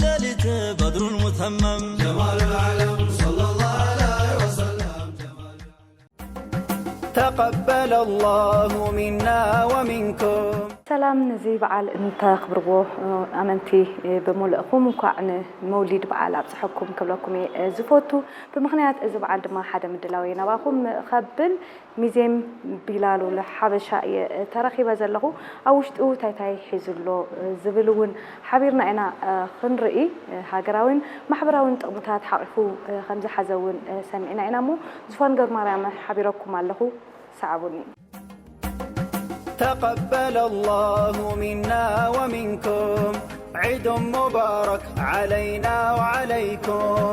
ሌሊት በድሩል ሙተመም ጀማሉል ዓለም ሰለላሁ ዐለይሂ ወሰለም። تقبل الله منا ومنكم. ሰላም፣ ነዚ በዓል እንተኽብርዎ ኣመንቲ ብምልእኹም እንኳዕ ንመውሊድ በዓል ኣብፅሐኩም ክብለኩም እየ ዝፈቱ። ብምኽንያት እዚ በዓል ድማ ሓደ ምድላው ናባኹም ከብል ሚዜም ቢላሉል ሓበሻ እየ ተረኺበ ዘለኹ። ኣብ ውሽጡ ታይታይ ሒዙ ኣሎ ዝብል እውን ሓቢርና ኢና ክንርኢ። ሃገራዊን ማሕበራዊን ጥቕምታት ሓቒፉ ከምዝሓዘ እውን ሰሚዕና ኢና እሞ፣ ዝፋን ገብረማርያም ሓቢረኩም ኣለኹ። ሰዓቡኒ። تقبل الله منا ومنكم. عيد مبارك علينا وعليكم.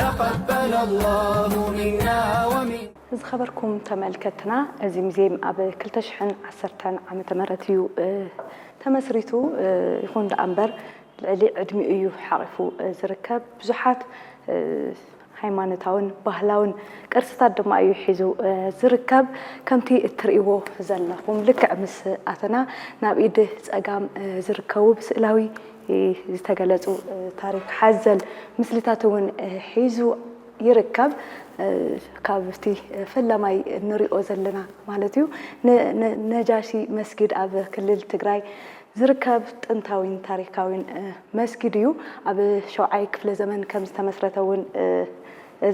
تقبل الله منا ومنكم. ዝኸበርኩም ተመልከትና፣ እዚ ሙዚየም ኣብ ክልተ ሽሕን ዓሰርተን ዓመተ ምህረት እዩ ተመስሪቱ። ይኹን ደኣ እምበር፣ ልዕሊ ዕድሚኡ እዩ ሓቒፉ ዝርከብ። ብዙሓት ሃይማኖታውን ባህላውን ቅርስታት ድማ እዩ ሒዙ ዝርከብ። ከምቲ እትርእይዎ ዘለኹም፣ ልክዕ ምስ ኣተና፣ ናብ ኢድ ጸጋም ዝርከቡ ብስእላዊ ዝተገለጹ ታሪክ ሓዘል ምስልታት እውን ሒዙ ይርከብ። ካብቲ ፈለማይ እንሪኦ ዘለና ማለት እዩ፣ ነጃሺ መስጊድ ኣብ ክልል ትግራይ ዝርከብ ጥንታዊን ታሪካዊን መስጊድ እዩ። ኣብ ሸውዓይ ክፍለ ዘመን ከም ዝተመስረተ እውን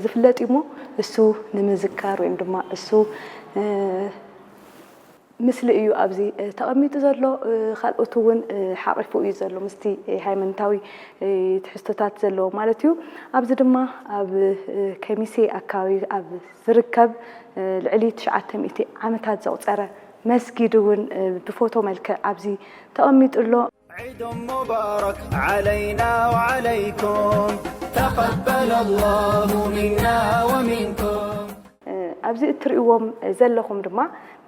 ዝፍለጥ እዩ። እሞ እሱ ንምዝካር ወይም ድማ እሱ ምስሊ እዩ ኣብዚ ተቐሚጡ ዘሎ። ካልኦት እውን ሓቂፉ እዩ ዘሎ፣ ምስቲ ሃይማኖታዊ ትሕዝቶታት ዘለዎ ማለት እዩ። ኣብዚ ድማ ኣብ ከሚሴ ኣካባቢ ኣብ ዝርከብ ልዕሊ ትሽዓተ ሚእቲ ዓመታት ዘቑፀረ መስጊድ እውን ብፎቶ መልክዕ ኣብዚ ተቐሚጡ ኣሎ። عيد مبارك علينا وعليكم. تقبل الله منا ومنكم. ኣብዚ እትርእይዎም ዘለኹም ድማ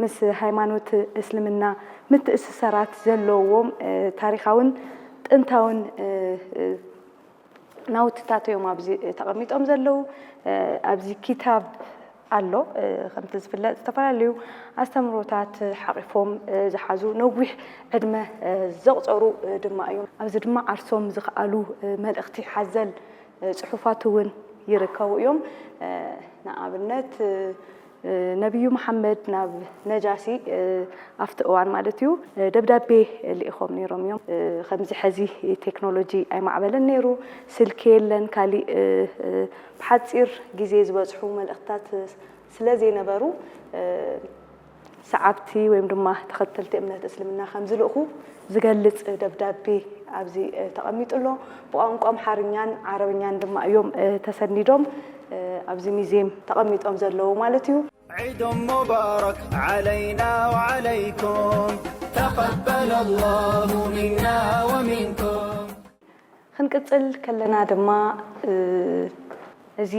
ምስ ሃይማኖት እስልምና ምትእስሳራት ዘለዎም ታሪኻውን ጥንታውን ናውትታት እዮም ኣብዚ ተቐሚጦም ዘለዉ። ኣብዚ ኪታብ ኣሎ። ከምቲ ዝፍለጥ ዝተፈላለዩ ኣስተምህሮታት ሓቒፎም ዝሓዙ ነዊሕ ዕድመ ዘቑፀሩ ድማ እዮም። ኣብዚ ድማ ዓርሶም ዝኸኣሉ መልእኽቲ ሓዘል ፅሑፋት እውን ይርከቡ እዮም። ንኣብነት ነቢዩ መሓመድ ናብ ነጃሲ ኣብቲ እዋን ማለት እዩ ደብዳቤ ልኢኾም ነይሮም እዮም። ከምዚ ሕዚ ቴክኖሎጂ ኣይማዕበለን ነይሩ፣ ስልኪ የለን፣ ካሊእ ብሓፂር ግዜ ዝበፅሑ መልእኽትታት ስለ ዘይነበሩ ሰዓብቲ ወይም ድማ ተኸተልቲ እምነት እስልምና ከም ዝልእኹ ዝገልፅ ደብዳቤ ኣብዚ ተቐሚጡ ኣሎ። ብቋንቋ ኣምሓርኛን ዓረብኛን ድማ እዮም ተሰኒዶም ኣብዚ ሚዚየም ተቐሚጦም ዘለዉ ማለት እዩ። عيد مبارك علينا وعليكم. تقبل الله منا ومنكم. ክንቅፅል ከለና ድማ እዚ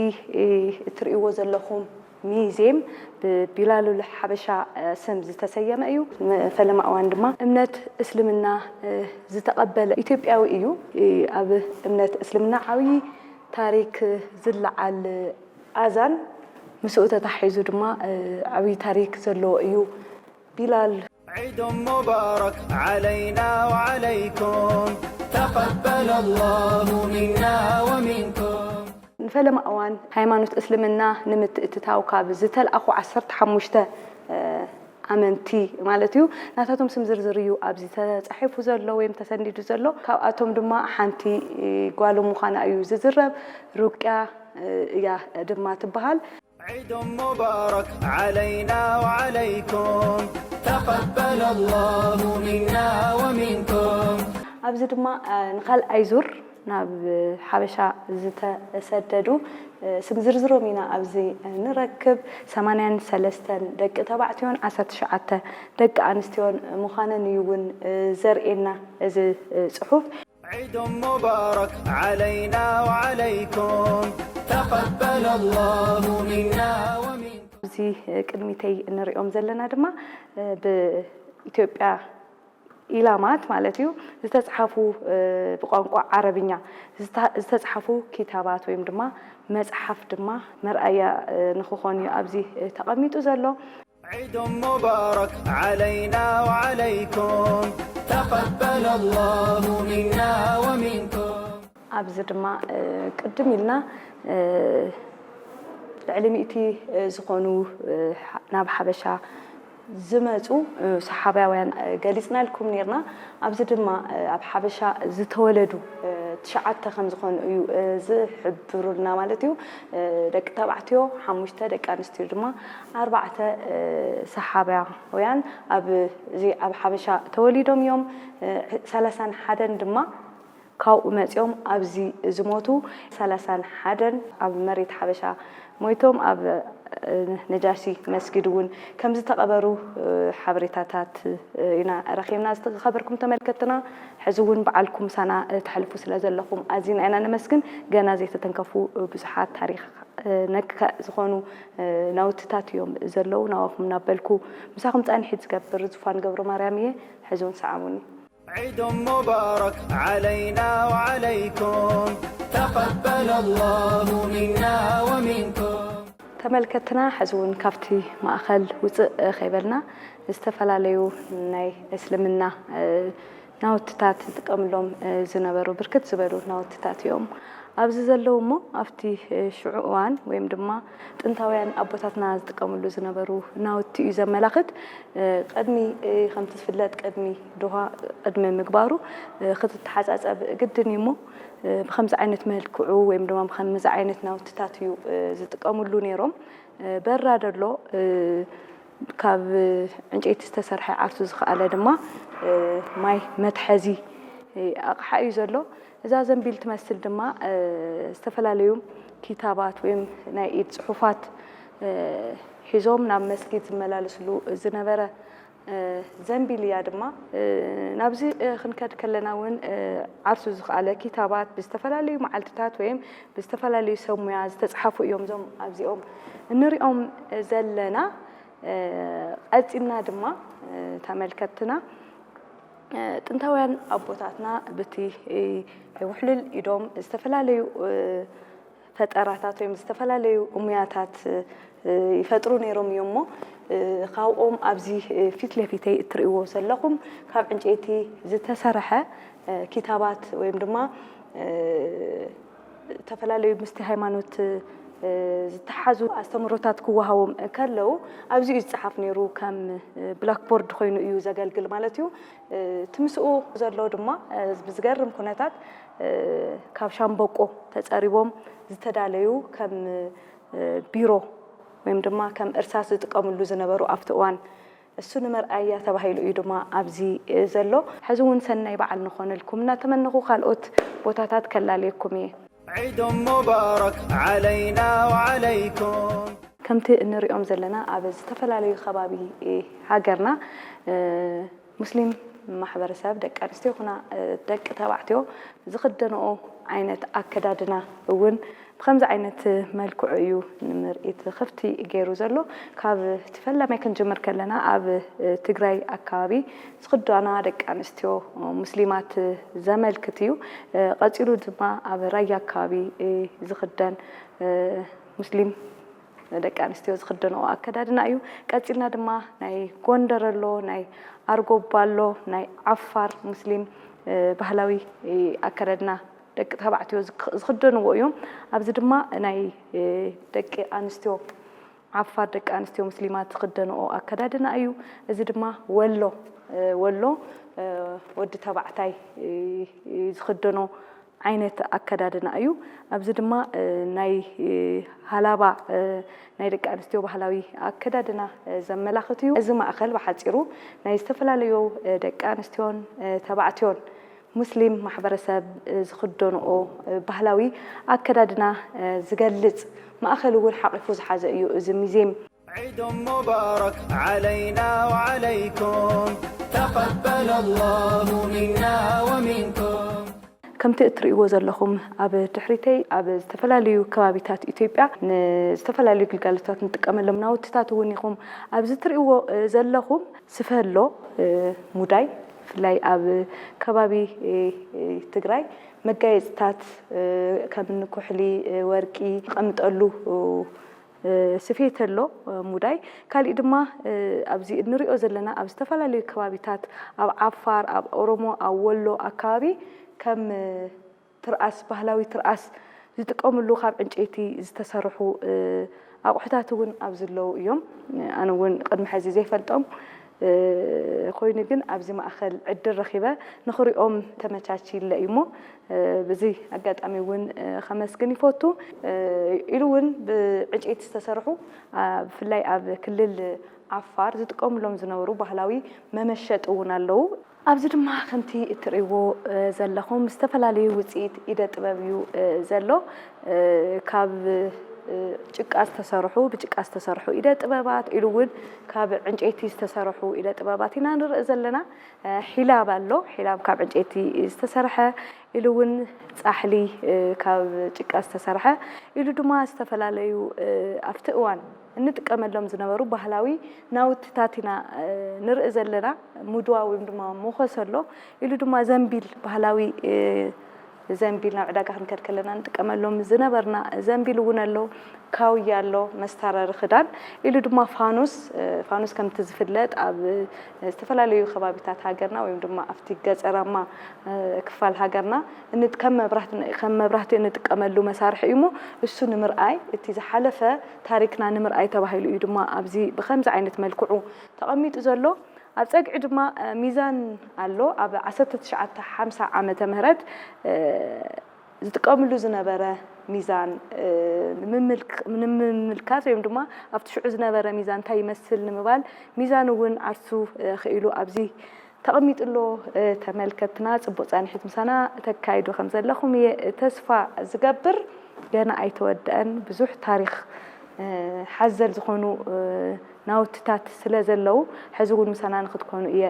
እትርእይዎ ዘለኹም ሚዜም ብቢላሉል ሓበሻ ስም ዝተሰየመ እዩ። ፈለማ እዋን ድማ እምነት እስልምና ዝተቐበለ ኢትዮጵያዊ እዩ። ኣብ እምነት እስልምና ዓብዪ ታሪክ ዝለዓል ኣዛን ምስኡ ተታሒዙ ድማ ዓብዪ ታሪክ ዘለዎ እዩ። ቢላል عيد مبارك علينا وعليكم. تقبل الله منا ومنكم. ንፈለማ እዋን ሃይማኖት እስልምና ንምትእትታው ካብ ዝተልኣኹ ዓሰርተ ሓሙሽተ ኣመንቲ ማለት እዩ። ናታቶም ስም ዝርዝር እዩ ኣብዚ ተፃሒፉ ዘሎ ወይም ተሰኒዱ ዘሎ። ካብኣቶም ድማ ሓንቲ ጓሉ ምዃና እዩ ዝዝረብ። ሩቅያ እያ ድማ ትበሃል። عيد مبارك علينا وعليكم. تقبل الله منا ومنكم. ኣብዚ ድማ ንካልኣይ ዙር ናብ ሓበሻ ዝተሰደዱ ስም ዝርዝሮም ኢና ኣብዚ ንረክብ። ሰማንያን ሰለስተን ደቂ ተባዕትዮን ዓሰርተ ትሽዓተ ደቂ ኣንስትዮን ምዃነን እዩ እውን ዘርእየና እዚ ፅሑፍ። عيد مبارك علينا وعليكم. تقبل الله منا ومنكم. እዚ ቅድሚተይ እንሪኦም ዘለና ድማ ብኢትዮጵያ ኢላማት ማለት እዩ ዝተፅሓፉ ብቋንቋ ዓረብኛ ዝተፅሓፉ ኪታባት ወይም ድማ መፅሓፍ ድማ መርኣያ ንክኾን እዩ ኣብዚ ተቐሚጡ ዘሎ። عيد مبارك علينا وعليكم. تقبل الله منا ومنكم. ኣብዚ ድማ ቅድም ኢልና ልዕሊ ሚእቲ ዝኾኑ ናብ ሓበሻ ዝመፁ ሰሓባውያን ገሊፅናልኩም ነርና። ኣብዚ ድማ ኣብ ሓበሻ ዝተወለዱ ትሽዓተ ከም ዝኾኑ እዩ ዝሕብሩልና ማለት እዩ። ደቂ ተባዕትዮ ሓሙሽተ፣ ደቂ ኣንስትዮ ድማ ኣርባዕተ ሰሓባውያን ኣብዚ ኣብ ሓበሻ ተወሊዶም እዮም። ሰላሳን ሓደን ድማ ካብኡ መፂኦም ኣብዚ ዝሞቱ፣ ሰላሳን ሓደን ኣብ መሬት ሓበሻ ሞይቶም ኣብ ነጃሺ መስጊድ እውን ከም ዝተቐበሩ ሓበሬታታት ኢና ረኺብና። ዝተኸበርኩም ተመልከትና፣ ሕዚ እውን በዓልኩም ምሳና ተሕልፉ ስለ ዘለኹም ኣዚና ኢና ነመስግን። ገና ዘይተተንከፉ ብዙሓት ታሪኽ ነክ ዝኾኑ ናውትታት እዮም ዘለዉ። ናባኹም እናበልኩ ምሳኹም ፃንሒት ዝገብር ዙፋን ገብረ ማርያም እየ። ሕዚ እውን ሰዓቡኒ። عيد مبارك علينا وعليكم، تقبل الله منا ومنكم. ተመልከትና፣ ሕዚ እውን ካብቲ ማእኸል ውፅእ ከይበልና ዝተፈላለዩ ናይ እስልምና ናውትታት ዝጥቀምሎም ዝነበሩ ብርክት ዝበሉ ናውትታት እዮም ኣብዚ ዘለዉ። እሞ ኣብቲ ሽዑ እዋን ወይም ድማ ጥንታውያን ኣቦታትና ዝጥቀምሉ ዝነበሩ ናውቲ እዩ ዘመላኽት። ቅድሚ ከምቲ ዝፍለጥ ቅድሚ ድኻ ቅድሚ ምግባሩ ክትተሓፃፀብ ግድን እዩ። እሞ ብከምዚ ዓይነት መልክዑ ወይም ድማ ብከምዚ ዓይነት ናውትታት እዩ ዝጥቀምሉ ነይሮም። በራድ ኣሎ፣ ካብ ዕንጨይቲ ዝተሰርሐ ዓርሱ ዝኸኣለ ድማ ማይ መትሐዚ ኣቕሓ እዩ ዘሎ። እዛ ዘንቢል ትመስል ድማ ዝተፈላለዩ ኪታባት ወይም ናይ ኢድ ፅሑፋት ሒዞም ናብ መስጊድ ዝመላለስሉ ዝነበረ ዘንቢል እያ። ድማ ናብዚ ክንከድ ከለና እውን ዓርሱ ዝኸኣለ ኪታባት ብዝተፈላለዩ መዓልትታት ወይም ብዝተፈላለዩ ሰብ ሙያ ዝተፅሓፉ እዮም እዞም ኣብዚኦም እንሪኦም ዘለና። ቀፂልና ድማ ተመልከትና፣ ጥንታውያን ኣቦታትና ብቲ ውሕሉል ኢዶም ዝተፈላለዩ ፈጠራታት ወይም ዝተፈላለዩ ሙያታት ይፈጥሩ ነይሮም እዮም። እሞ ካብኦም ኣብዚ ፊት ለፊተይ እትርእይዎ ዘለኹም ካብ ዕንጨይቲ ዝተሰርሐ ኪታባት ወይም ድማ ዝተፈላለዩ ምስቲ ሃይማኖት ዝተሓዙ ኣስተምህሮታት ክወሃቦም ከለዉ ኣብዚኡ ዝፀሓፍ ነይሩ። ከም ብላክቦርድ ኮይኑ እዩ ዘገልግል ማለት እዩ። እቲ ምስኡ ዘሎ ድማ ብዝገርም ኩነታት ካብ ሻምበቆ ተፀሪቦም ዝተዳለዩ ከም ቢሮ ወይም ድማ ከም እርሳስ ዝጥቀምሉ ዝነበሩ ኣብቲ እዋን እሱ ንመርኣያ ተባሂሉ እዩ ድማ ኣብዚ ዘሎ። ሕዚ እውን ሰናይ በዓል ንኾነልኩም እናተመነኹ ካልኦት ቦታታት ከላለየኩም እየ። عيد مبارك علينا وعليكم. ከምቲ እንሪኦም ዘለና ኣብ ዝተፈላለዩ ከባቢ ሃገርና ሙስሊም ማሕበረሰብ ደቂ ኣንስትዮ ይኹና ደቂ ተባዕትዮ ዝኽደንኦ ዓይነት ኣከዳድና እውን ብኸምዚ ዓይነት መልክዑ እዩ ንምርኢት ክፍቲ ገይሩ ዘሎ። ካብ እቲ ፈላማይ ክንጅምር ከለና ኣብ ትግራይ ኣካባቢ ዝኽደና ደቂ ኣንስትዮ ሙስሊማት ዘመልክት እዩ። ቀፂሉ ድማ ኣብ ራያ ኣካባቢ ዝኽደን ሙስሊም ደቂ ኣንስትዮ ዝኽደንኦ ኣከዳድና እዩ። ቀፂልና ድማ ናይ ጎንደር ኣሎ፣ ናይ ኣርጎባ ኣሎ፣ ናይ ዓፋር ሙስሊም ባህላዊ ኣከዳድና ደቂ ተባዕትዮ ዝክ- ዝኽደንዎ እዮም። ኣብዚ ድማ ናይ ደቂ ኣንስትዮ ዓፋር ደቂ ኣንስትዮ ሙስሊማት ዝኽደንኦ ኣከዳድና እዩ። እዚ ድማ ወሎ ወሎ ወዲ ተባዕታይ ዝኽደኖ ዓይነት ኣከዳድና እዩ። ኣብዚ ድማ ናይ ሃላባ ናይ ደቂ ኣንስትዮ ባህላዊ ኣከዳድና ዘመላኽት እዩ። እዚ ማእኸል ብሓፂሩ ናይ ዝተፈላለዩ ደቂ ኣንስትዮን ተባዕትዮን ሙስሊም ማሕበረሰብ ዝኽደንኦ ባህላዊ ኣከዳድና ዝገልፅ ማእኸል እውን ሓቒፉ ዝሓዘ እዩ እዚ ሙዚየም። عيد مبارك علينا وعليكم، تقبل الله منا ومنكم. ከምቲ እትርእይዎ ዘለኹም ኣብ ድሕሪተይ ኣብ ዝተፈላለዩ ከባቢታት ኢትዮጵያ ንዝተፈላለዩ ግልጋሎታት ንጥቀመሎም ናውትታት እውን ኢኹም ኣብዚ እትርእይዎ ዘለኹም። ስፈ ኣሎ፣ ሙዳይ ብፍላይ ኣብ ከባቢ ትግራይ መጋየፅታት ከም እኒ ኩሕሊ፣ ወርቂ፣ ቀምጠሉ ስፌት ኣሎ፣ ሙዳይ። ካሊእ ድማ ኣብዚ እንሪኦ ዘለና ኣብ ዝተፈላለዩ ከባቢታት ኣብ ዓፋር፣ ኣብ ኦሮሞ፣ ኣብ ወሎ ኣካባቢ ከም ትርኣስ፣ ባህላዊ ትርኣስ ዝጥቀምሉ ካብ ዕንጨይቲ ዝተሰርሑ ኣቑሑታት እውን ኣብዚ ኣለዉ እዮም። ኣነ እውን ቅድሚ ሕዚ ዘይፈልጦም ኮይኑ ግን ኣብዚ ማእኸል ዕድል ረኺበ ንኽሪኦም ተመቻችይለ እዩ እሞ፣ ብዚ ኣጋጣሚ እውን ከመስግን ይፈቱ። ኢሉ እውን ብዕንጨይቲ ዝተሰርሑ፣ ብፍላይ ኣብ ክልል ዓፋር ዝጥቀምሎም ዝነበሩ ባህላዊ መመሸጢ እውን ኣለዉ። ኣብዚ ድማ ከምቲ እትርእይዎ ዘለኹም ዝተፈላለዩ ውፅኢት ኢደ ጥበብ እዩ ዘሎ። ካብ ጭቃ ዝተሰርሑ፣ ብጭቃ ዝተሰርሑ ኢደ ጥበባት ኢሉ እውን ካብ ዕንጨይቲ ዝተሰርሑ ኢደ ጥበባት ኢና ንርኢ ዘለና። ሒላብ ኣሎ፣ ሒላብ ካብ ዕንጨይቲ ዝተሰርሐ ኢሉ እውን ፃሕሊ ካብ ጭቃ ዝተሰርሐ ኢሉ ድማ ዝተፈላለዩ ኣብቲ እዋን እንጥቀመሎም ዝነበሩ ባህላዊ ናውትታት ኢና ንርኢ ዘለና። ሙድዋ ወይም ድማ ሞኸስ ኣሎ፣ ኢሉ ድማ ዘንቢል፣ ባህላዊ ዘንቢል ናብ ዕዳጋ ክንከድ ከለና ንጥቀመሎም ዝነበርና ዘንቢል እውን ኣሎ፣ ካውያ ኣሎ፣ መስታረሪ ክዳን ኢሉ ድማ ፋኑስ። ፋኑስ ከምቲ ዝፍለጥ ኣብ ዝተፈላለዩ ከባቢታት ሃገርና ወይም ድማ ኣብቲ ገፀራማ ክፋል ሃገርና ከም መብራህቲ እንጥቀመሉ መሳርሒ እዩ እሞ እሱ ንምርኣይ እቲ ዝሓለፈ ታሪክና ንምርኣይ ተባሂሉ እዩ ድማ ኣብዚ ብከምዚ ዓይነት መልክዑ ተቐሚጡ ዘሎ። ኣብ ፀግዒ ድማ ሚዛን ኣሎ። ኣብ ዓሰርተ ትሽዓተ ሓምሳ ዓመተ ምህረት ዝጥቀምሉ ዝነበረ ሚዛን ንምምልካት ወይም ድማ ኣብቲ ሽዑ ዝነበረ ሚዛን እንታይ ይመስል ንምባል ሚዛን እውን ዓርሱ ክኢሉ ኣብዚ ተቐሚጡ ኣሎ። ተመልከትና ፅቡቕ ፃንሒት ምሳና ተካይዱ ከም ዘለኹም እየ ተስፋ ዝገብር። ገና ኣይተወደአን፣ ብዙሕ ታሪኽ ሓዘል ዝኾኑ ናውትታት ስለ ዘለዉ ሕዚ እውን ምሳና ንክትኮኑ እየ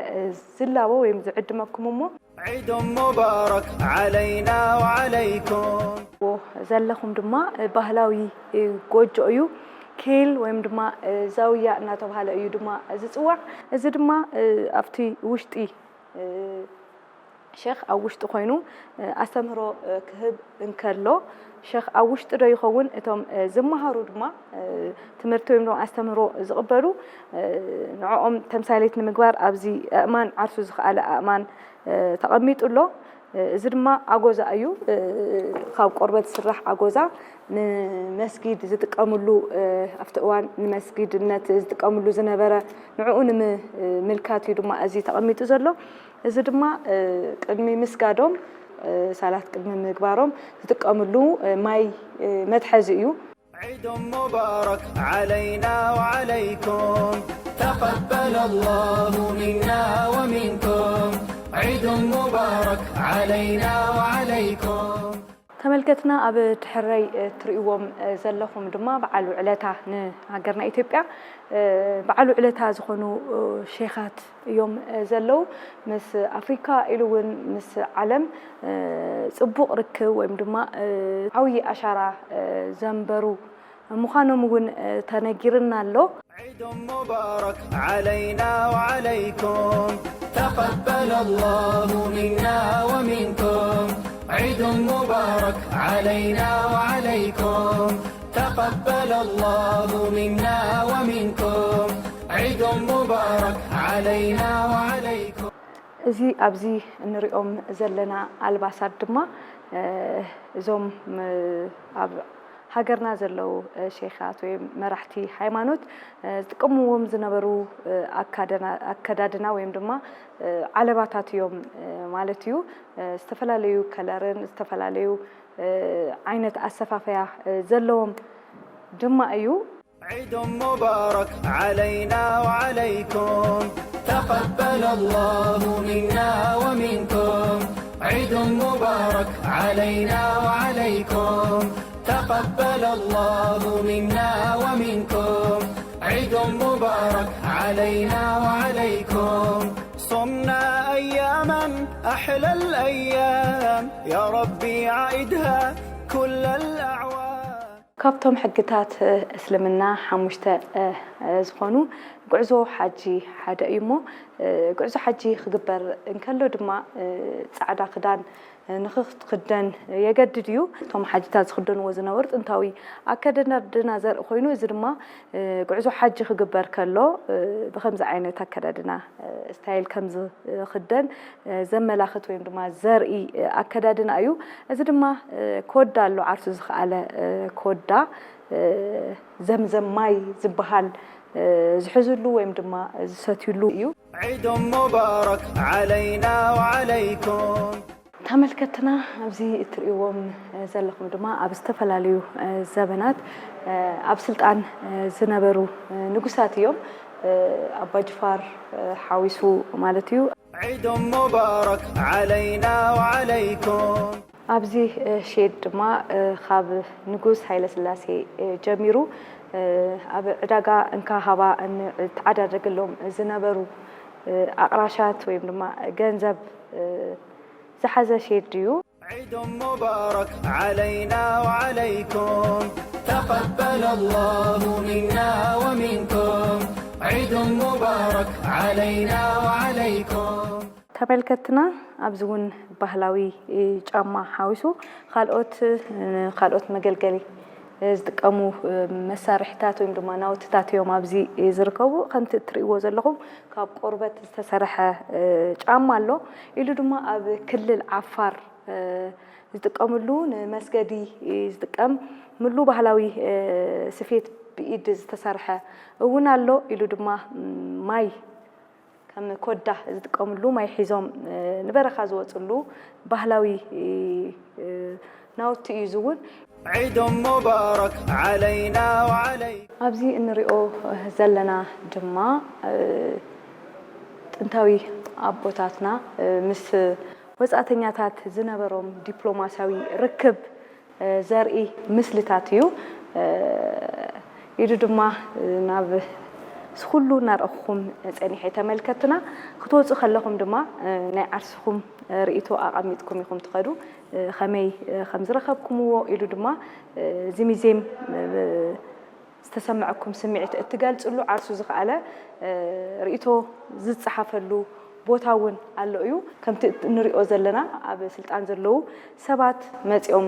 ዝላቦ ወይም ዝዕድመኩም እሞ عيد مبارك علينا وعليكم. ዘለኹም ድማ ባህላዊ ጎጆ እዩ። ኬል ወይም ድማ ዛውያ እናተባሃለ እዩ ድማ ዝፅዋዕ። እዚ ድማ ኣብቲ ውሽጢ ሸኽ ኣብ ውሽጢ ኮይኑ ኣስተምህሮ ክህብ እንከሎ ሸኽ ኣብ ውሽጢ ዶ ይኸውን እቶም ዝመሃሩ ድማ ትምህርቲ ወይም ድማ ኣስተምህሮ ዝቕበሉ ንዕኦም ተምሳሌት ንምግባር ኣብዚ ኣእማን ዓርሱ ዝኸኣለ ኣእማን ተቐሚጡ ኣሎ። እዚ ድማ ኣጎዛ እዩ። ካብ ቆርበት ዝስራሕ ኣጎዛ ንመስጊድ ዝጥቀምሉ ኣብቲ እዋን ንመስጊድነት ዝጥቀምሉ ዝነበረ ንዕኡ ንምምልካት እዩ ድማ እዚ ተቐሚጡ ዘሎ። እዚ ድማ ቅድሚ ምስጋዶም ሳላት ቅድሚ ምግባሮም ዝጥቀምሉ ማይ መትሐዚ እዩ። عيد مبارك علينا وعليكم. تقبل الله منا ومنكم. عيد مبارك علينا وعليكم. ተመልከትና ኣብ ትሕረይ ትርእይዎም ዘለኹም ድማ በዓል ውዕለታ ንሃገርና ኢትዮጵያ በዓል ውዕለታ ዝኾኑ ሼኻት እዮም ዘለዉ። ምስ ኣፍሪካ ኢሉ እውን ምስ ዓለም ፅቡቕ ርክብ ወይም ድማ ዓብዪ ኣሻራ ዘንበሩ ምዃኖም እውን ተነጊርና ኣሎ። عيد مبارك علينا وعليكم. تقبل الله منا ومنكم. عيد مبارك علينا وعليكم. تقبل الله منا ومنكم. عيد مبارك علينا وعليكم. እዚ ኣብዚ እንሪኦም ዘለና ኣልባሳት ድማ እዞም ኣብ ሃገርና ዘለዉ ሼኻት ወይ መራሕቲ ሃይማኖት ዝጥቀምዎም ዝነበሩ ኣካደና- ኣከዳድና ወይም ድማ ዓለባታት እዮም ማለት እዩ። ዝተፈላለዩ ከለርን ዝተፈላለዩ ዓይነት ኣሰፋፈያ ዘለዎም ድማ እዩ። عيد مبارك علينا وعليكم. تقبل الله منا ومنكم. عيد مبارك علينا وعليكم. تقبل الله منا ومنكم. عيد مبارك علينا وعليكم. صمنا أياما أحلى الأيام. يا ربي عيدها كل الأعوام. ካብቶም ሕግታት እስልምና ሓሙሽተ ዝኾኑ ጉዕዞ ሓጂ ሓደ እዩ እሞ ጉዕዞ ሓጂ ክግበር እንከሎ ድማ ፃዕዳ ክዳን ንኽኽደን የገድድ እዩ። እቶም ሓጅታት ዝኽደንዎ ዝነበሩ ጥንታዊ ኣከዳድና ዘርኢ ኮይኑ፣ እዚ ድማ ጉዕዞ ሓጂ ክግበር ከሎ ብከምዚ ዓይነት ኣከዳድና ስታይል ከም ዝኽደን ዘመላኽት ወይም ድማ ዘርኢ ኣከዳድና እዩ። እዚ ድማ ኮዳ ኣሎ፣ ዓርሱ ዝኸኣለ ኮዳ፣ ዘምዘም ማይ ዝበሃል ዝሕዝሉ ወይም ድማ ዝሰትዩሉ እዩ። عيد مبارك علينا وعليكم። ተመልከትና፣ ኣብዚ እትርእይዎም ዘለኹም ድማ ኣብ ዝተፈላለዩ ዘበናት ኣብ ስልጣን ዝነበሩ ንጉሳት እዮም። ኣባ ጅፋር ሓዊሱ ማለት እዩ። عيد مبارك علينا وعليكم። ኣብዚ ሼድ ድማ ካብ ንጉስ ሃይለስላሴ ጀሚሩ ኣብ ዕዳጋ እንካ ሃባ እንተዓዳደገሎም ዝነበሩ ኣቕራሻት ወይም ድማ ገንዘብ ዝሓዘ ሼድ እዩ። عيد مبارك علينا وعليكم، تقبل الله منا ومنكم. عيد مبارك علينا وعليكم. ተመልከትና፣ ኣብዚ እውን ባህላዊ ጫማ ሓዊሱ ካልኦት ካልኦት መገልገሊ ዝጥቀሙ መሳርሕታት ወይም ድማ ናውትታት እዮም ኣብዚ ዝርከቡ። ከምቲ እትርእይዎ ዘለኹም ካብ ቆርበት ዝተሰርሐ ጫማ ኣሎ። ኢሉ ድማ ኣብ ክልል ዓፋር ዝጥቀምሉ ንመስገዲ ዝጥቀምሉ ባህላዊ ስፌት ብኢድ ዝተሰርሐ እውን ኣሎ። ኢሉ ድማ ማይ ከም ኮዳ ዝጥቀምሉ ማይ ሒዞም ንበረኻ ዝወፅሉ ባህላዊ ናውቲ እዩ ዝውን። عيد مبارك علينا وعليكم. ኣብዚ እንሪኦ ዘለና ድማ ጥንታዊ ኣቦታትና ምስ ወፃእተኛታት ዝነበሮም ዲፕሎማሲያዊ ርክብ ዘርኢ ምስልታት እዩ። ኢሉ ድማ ናብ እዚ ኩሉ እናረእኹም ፀኒሐ ተመልከትና ክትወፁ ከለኹም ድማ ናይ ዓርስኹም ርእይቶ ኣቐሚጥኩም ኢኹም ትኸዱ። ከመይ ከም ዝረኸብኩምዎ ኢሉ ድማ እዚ ሚዜም ዝተሰመዐኩም ስምዒት እትገልፅሉ ዓርሱ ዝኸኣለ ርእይቶ ዝፀሓፈሉ ቦታ እውን ኣሎ እዩ። ከምቲ እንሪኦ ዘለና ኣብ ስልጣን ዘለዉ ሰባት መፂኦም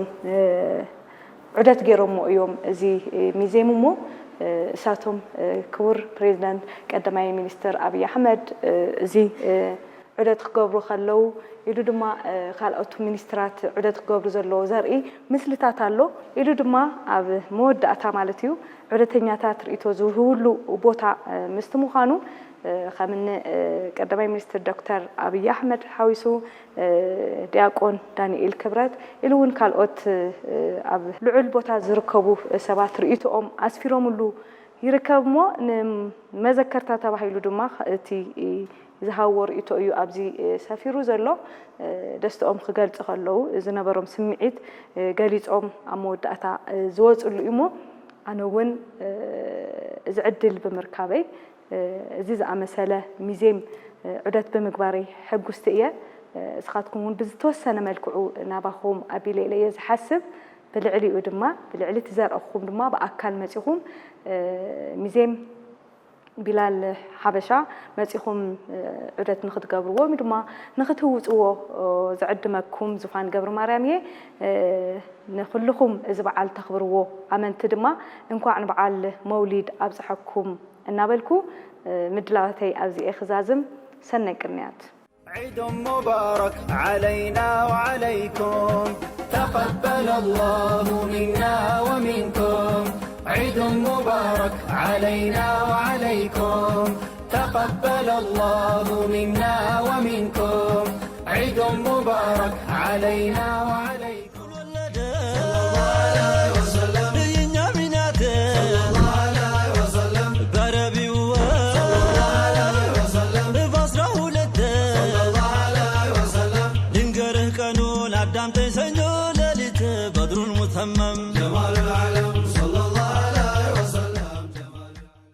ዑደት ገይሮሞ እዮም እዚ ሚዜም እሞ እሳቶም ክቡር ፕሬዚዳንት ቀዳማይ ሚኒስትር ኣብይ ኣሕመድ እዚ ዑደት ክገብሩ ከለዉ ኢሉ ድማ ካልኦት ሚኒስትራት ዑደት ክገብሩ ዘለዎ ዘርኢ ምስልታት ኣሎ። ኢሉ ድማ ኣብ መወዳእታ ማለት እዩ ዑደተኛታት ርእይቶ ዝህብሉ ቦታ ምስቲ ምዃኑ ከምኒ ቀዳማይ ሚኒስትር ዶክተር ኣብይ ኣሕመድ ሓዊሱ ዲያቆን ዳንኤል ክብረት ኢሉ እውን ካልኦት ኣብ ልዑል ቦታ ዝርከቡ ሰባት ርእይቶኦም ኣስፊሮምሉ ይርከብ እሞ ንመዘከርታ ተባሂሉ ድማ እቲ ዝሃብዎ ርእይቶ እዩ ኣብዚ ሰፊሩ ዘሎ። ደስተኦም ክገልፁ ከለዉ ዝነበሮም ስምዒት ገሊፆም ኣብ መወዳእታ ዝወፅሉ እዩ እሞ ኣነ እውን እዚ ዕድል ብምርካበይ እዚ ዝኣመሰለ ሚዜም ዑደት ብምግባረይ ሕጉስቲ እየ። እስኻትኩም እውን ብዝተወሰነ መልክዑ ናባኹም ኣቢለ ኢለ እየ ዝሓስብ። ብልዕሊኡ ድማ ብልዕሊ እቲ ዘርእኹም ድማ ብኣካል መፂኹም ሚዜም ቢላል ሓበሻ መፂኹም ዑደት ንክትገብርዎ ወይ ድማ ንክትህውፅዎ ዝዕድመኩም ዙፋን ገብረ ማርያም እየ። ንኩልኹም እዚ በዓል ተኽብርዎ ኣመንቲ ድማ እንኳዕ ንበዓል መውሊድ ኣብፀሐኩም እናበልኩ ምድላዋተይ ኣብዚኤ ክዛዝም። ሰናይ ቅንያት። عيد مبارك علينا وعليكم، تقبل الله منا ومنكم. عيد مبارك علينا وعليكم، تقبل الله منا ومنكم. عيد مبارك علينا وعليكم.